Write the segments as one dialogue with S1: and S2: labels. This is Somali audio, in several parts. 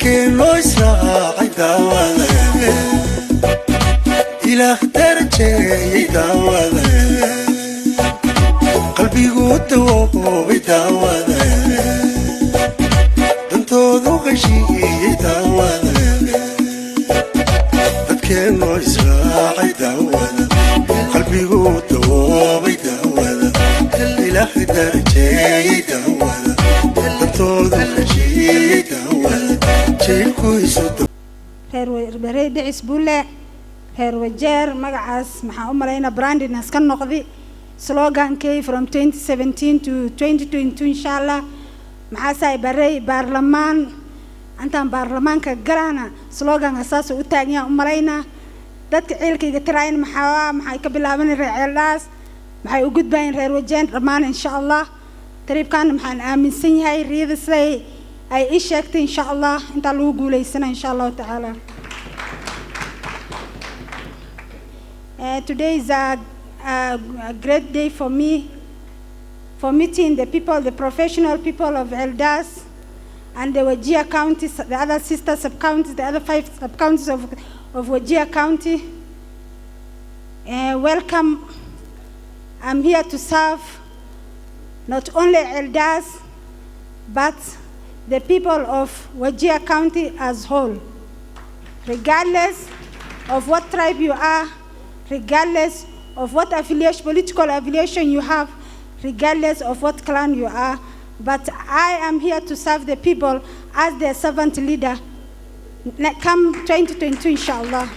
S1: Dadkeenoo israacay daawada, Ilaah darajeeyay daawada, qalbigu dawoobay daawada, dantoodu qashiiyey daawada. Dadkeenoo israacay daawada, qalbigu dawoobay daawada, Ilaah darajeeyay daawada, dantoodu qashiiyey daawada, jaylku isu
S2: Reer Barey Dhicis Bulle, reer Wajeer, magacaas maxaan u malaynaa branding iska noqdi. Slogankay from 2017 to 2022, insha Allah, maxaasaay Barey baarlamaan. Intaan baarlamaanka galana sloganka saasoo u taagan u malaynaa. Dadka ciilkayga tiraayan maxaa maxay ka bilaaban reer Ceeldhaas, maxay u gudbayeen reer Wajeer dhammaan, insha Allah. Tariibkan maxaan aaminsan yahay riyada siday ay ii sheegtay, insha Allah, intaa lagu guuleysana, insha Allahu tacaala. Today is a great day for me for meeting the people, the professional people of Eldas and the Wajir County, the other sister sub-counties, the other five sub-counties of Wajir County. Welcome. I'm here to serve not only Eldas, but the people of Wajir County as whole. Regardless of what tribe you are, regardless of what affiliation, political affiliation you have, regardless of what clan you are, but I am here to serve the people as their servant leader. Come 2022, inshallah.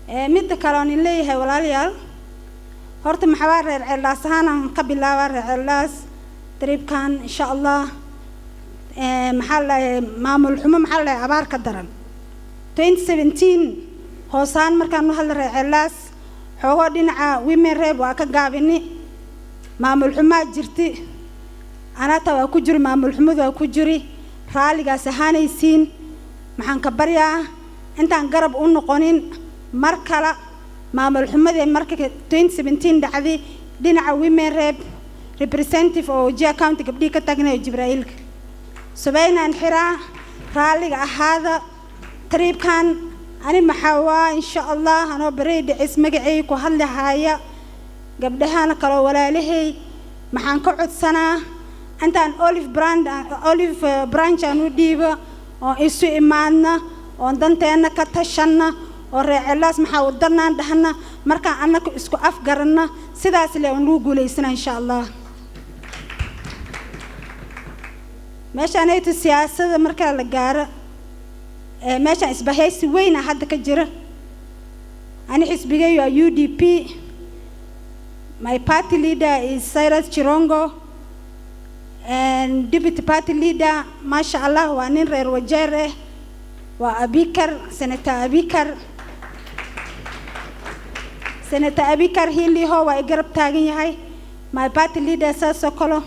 S2: Midda kale oon in leeyahay, walaalayaal, horta maxaa reer Ceeldhaas ahaan aan ka bilaabaa. Reer Ceeldhaas dariibkan, insha Allah, maxaa la dhahay, maamul xumo, maxaa la dhahay, abaar ka daran. 2017 hoosaan markaan u hadla reer Ceeldhaas, xoogoo dhinaca women rep waa ka gaabini, maamul xumaa jirti, anaata waa ku jiri, maamul xumadu waa ku jiri. Raalligaas ahaanaysiin maxaan ka baryaa intaan garab u noqonin mar kale maamul xumadii marka 2017 dhacday dhinaca women rep representative oo Wajir County gabdhihii ka taagnayo Jibraa'iilka subaynaan xiraa. Raalliga ahaada. Tariibkan ani maxaa waa, insha Allah, anoo Barey Dhicis magacay ku hadli haaya, gabdhahana kaloo walaalahay maxaan ka codsanaa intaan olive brand olive branch aan u dhiibo oon isu imaadna oon danteenna ka tashanna oo reer Ceeldhaas maxaa u danaan dhahna, markaan annaka isku afgaranna, sidaas le oon lagu guulaysana, insha Allah. Meeshaan ayto siyaasada marka la gaaro, meeshaan isbahaysi weyna hadda ka jira. Ani xisbigay waa UDP. My party leader is Cyrus Jirongo and deputy party leader, masha Allah, waa nin reer Wajeer ah, waa Abikar, Senator Abikar. Senator Abikar Hiliho waa i garab taagan yahay. My party leader saasoo kale.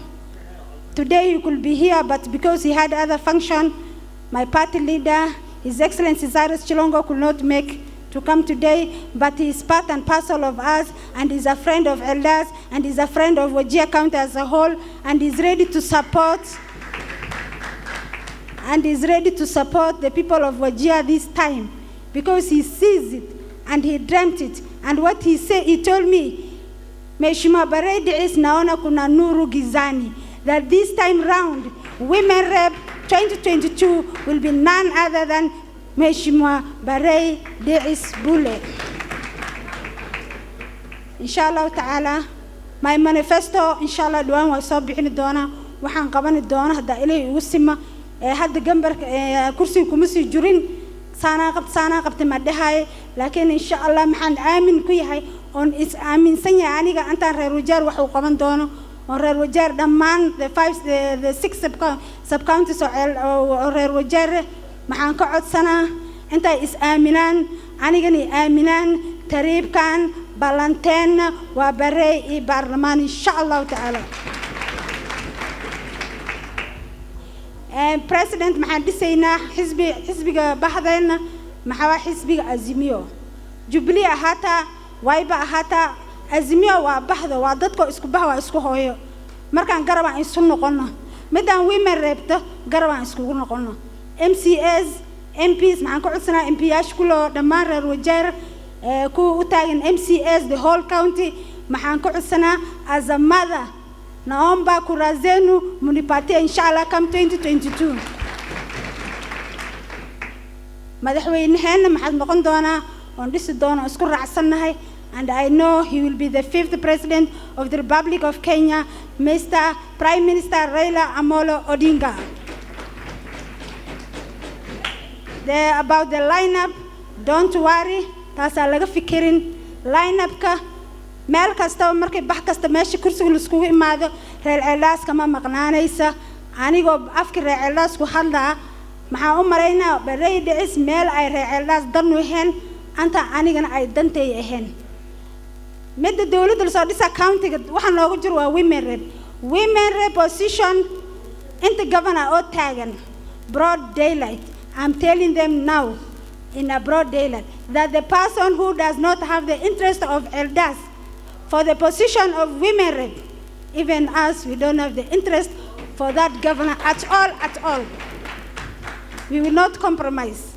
S2: Today he could be here, but because he had other function, my party leader, His Excellency Cyrus Jirongo, could not make to come today, but he is part and parcel of us and is a friend of elders and is a friend of Wajir County as a whole and is ready to support and is ready to support the people of Wajir this time because he sees it and he dreamt it. And what he said, he told me, "Mheshimiwa Barey Dicis, naona kuna nuru gizani, that this time round, Women Rep 2022 will be none other than Mheshimiwa Barey Dicis Bule." Insha Allahu tacaala, my manifesto, insha Allah, dhawaan waa soo bixini doonaa waxaan qabani doona haddaa Ilaahay igu sima. Ee hadda gambarka ee kursiga kuma sii jirin, saanaa qabt saanaa qabtay ma dhahaye, laakiin insha Allah maxaan aamin ku yahay oon is aaminsan yahay aniga intaan reer Wajeer wax uu qaban doono oo reer Wajeer dhammaan the five the six sub counties oo ceel oo reer Wajeer maxaan ka codsanaa intay is aaminaan, anigana i aaminaan. Tariibkan ballanteenna waa Barey iyo baarlamaan, insha Allahu tacaala. President maxaan dhisaynaa xisbi, xisbiga baxdeenna maxaa waa xisbiga Azimio. Jubilee ahaataa, Wiper ahaataa, Azimio waa baxda, waa dadka isku bax, waa isku hooyo. Markaan garabaan isu noqono Midaan women repta garab aan iskugu noqono. MCAs, MPs, maxaan ka codsanaa MP-yaasha kuloo dhammaan reer Wajeer, kuwa u taagan MCAs the whole county, maxaan ka codsanaa, as a mother, naomba kura zenu munipatie insha Allah come 2022. Madaxweyneheenna maxaad noqon doonaa oon dhisi doono isku raacsannahay, and I know he will be the fifth president of the Republic of Kenya, Mr. Prime Minister Raila Amolo Odinga. About the lineup, don't worry, taasaa laga fikirin. Lineupka meel kastaba markay bax kasta meesha kursiga laiskugu imaado, reer Ceeldhaaska ma maqnaanaysa. Anigoo afka reer Ceeldhaasku hadlaa, maxaan u maraynaa barey dhicis meel ay reer Ceeldhaas danu ahayn anta anigana ay dantay ahayn. Midda dowladda lasoo dhisa countyga waxaa noogu jiro waa women rep, women rep position. Inta governor oo taagan, broad daylight, I'm telling them now in a broad daylight that the person who does not have the interest of Eldas for the position of women rep, even us, we don't have the interest for that governor at all, at all. We will not compromise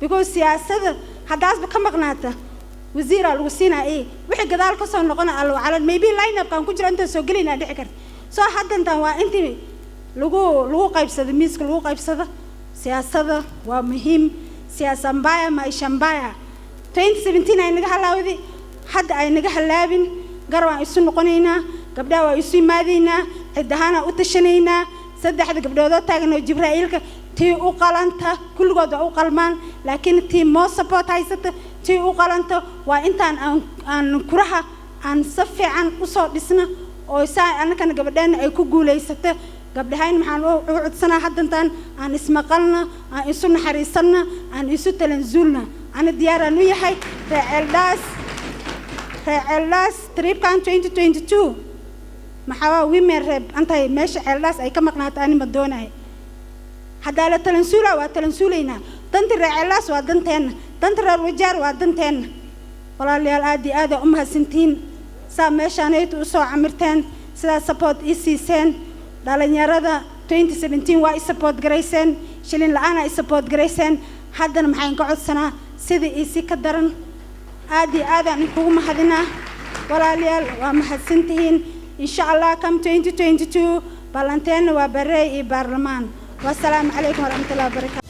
S2: because siyaasadda haddaasba ka maqnaata wasiiraa lagu siinaa ee wixii gadaal ka soo noqona alwacalan maybe lineupkaan ku jiro intaan soo gelaynaa dhici karta. Soo haddantan waa intii lagu qaybsado miiska lagu qaybsado. Siyaasadda waa muhiim. Siyaasa mbaya, maisha mbaya. 2017 ay naga halaawdi, hadda ay naga halaabin. Gar waan isu noqonaynaa, gabdhaha waa isu imaadaynaa, cid ahaanaa u tashanaynaa. Saddexda gabdhoodoo taagan oo Jibraa'iilka, tii u qalanta, kulligood waa u qalmaan, laakiin tii more support haysata, tii u qalanta waa intaan aan kuraha aan si fiican usoo dhisna oo saa annakana gabadheena ay ku guulaysata. Gabdhahayn maxaan ugu codsanaa haddantaan aan ismaqalna, aan isu naxariisanna, aan isu talanzuulna. Ana diyaaraan u yahay reer Ceeldhaas, reer Ceeldhaas tripkan 2022 maxaa waa women rep antay meesha Ceeldhaas ay ka maqnaato ani ma doonayo. Haddaa la talansuulaa, waa talansuulaynaa. Danta reer Ceeldhaas waa danteenna, danta reer Wajaar waa danteenna. Walaalayaal, aad iyo aad aa u mahadsantihiin saa meeshaanaytu usoo camirteen, sidaa support ii siiseen. Dhalinyarada 2017 waa i support garayseen, shilin la-aanaa i support garayseen. Haddana maxaan ka codsanaa sida ii si ka daran. Aad iyo aadaan idinkugu mahadinaa. Walaalayaal, waa mahadsantihiin. Insha Allah come 2022 ballanteenna waa barey iyo baarlamaan. Wasalaamu calaykum waraxmatullahi wabarakatu.